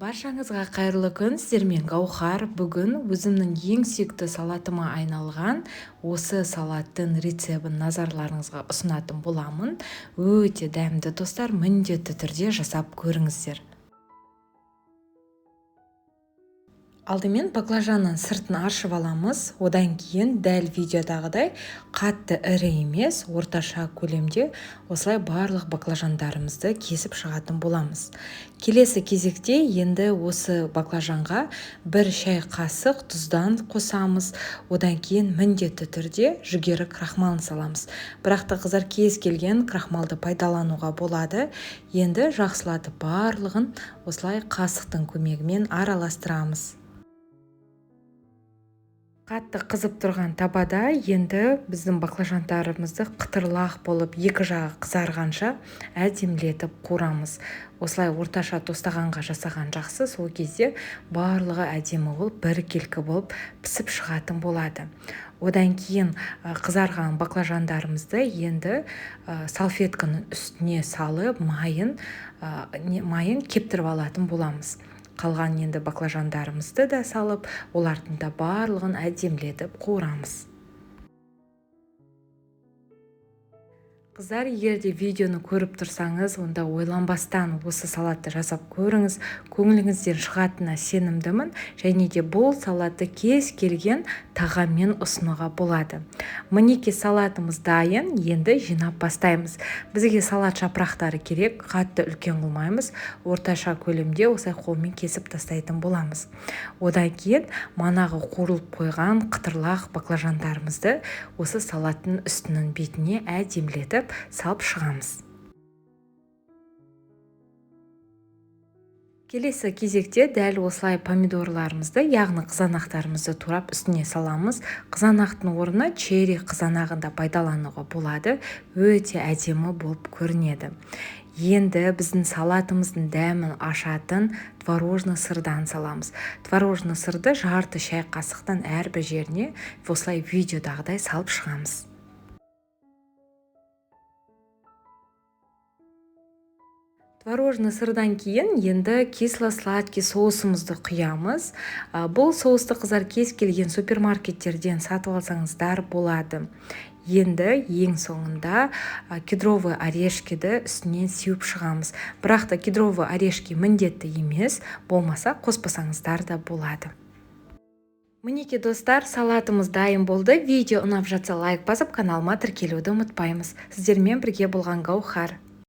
Баршаңызға қайырлы күн, сіздермен Гаухар. Бүгін өзімнің ең сүйікті салатыма айналған осы салаттың рецебін назарларыңызға ұсынатын боламын. Өте дәмді, достар, міндетті түрде жасап көріңіздер. Алдымен баклажанның сыртын аршып аламыз. Одан кейін дәл видеодағыдай қатты ірі емес, орташа көлемде осылай барлық баклажандарымызды кесіп шығатын боламыз. Келесі кезекте енді осы баклажанға 1 шай қасық тұздан қосамыз. Одан кейін міндетті түрде жүгері крахмалын саламыз. Бірақ та қыздар, кез келген крахмалды пайдалануға болады. Енді жақсылатып барлығын осылай қасықтың көмегімен араластырамыз. Қатты қызып тұрған табада енді біздің баклажандарымызды қытырлақ болып екі жағы қызарғанша әдемілетіп қуырамыз. Осылай орташа тостағанға жасаған жақсы, сол кезде барлығы әдемі болып, біркелкі болып пісіп шығатын болады. Одан кейін қызарған баклажандарымызды енді салфетканың үстіне салып, майын кептіріп алатын боламыз. Қалған енді баклажандарымызды да салып, олардың да барлығын әдемілетіп қуырамыз. Қыздар, егер де видеоны көріп тұрсаңыз, онда ойланбастан осы салатты жасап көріңіз. Көңіліңізден шығатынына сенімдімін. Және де бұл салатты кез келген тағаммен ұсынуға болады. Мінекей, салатымыз дайын, енді жинап бастаймыз. Бізге салат жапырақтары керек, қатты үлкен қылмаймыз, орташа көлемде осылай қолмен кесіп тастайтын боламыз. Одан кейін манағы қуырылып қойған қытырлақ баклажандарымызды осы салаттың үстінің бетіне әдемілетіп салып шығамыз. Келесі кезекте дәл осылай помидорларымызды, яғни қызанақтарымызды турап үстіне саламыз. Қызанақтың орнына черри қызанағын да пайдалануға болады. Өте әдемі болып көрінеді. Енді біздің салатымыздың дәмін ашатын творожный сырдан саламыз. Творожный сырды жарты шай қасықтан әрбір жеріне осылай видеодағыдай салып шығамыз. Творожный сырдан кейін енді кисло-сладкий соусымызды құямыз. Бұл соусты, қыздар, кез келген супермаркеттерден сатып алсаңыздар болады. Енді ең соңында кедровый орешкиді үстінен сеуіп шығамыз. Бірақ та кедровый орешки міндетті емес, болмаса қоспасаңыздар да болады. Мінекей, достар, салатымыз дайын болды. Видео ұнап жатса, лайк басып, каналыма тіркелуді ұмытпаймыз. Сіздермен бірге болған Гаухар.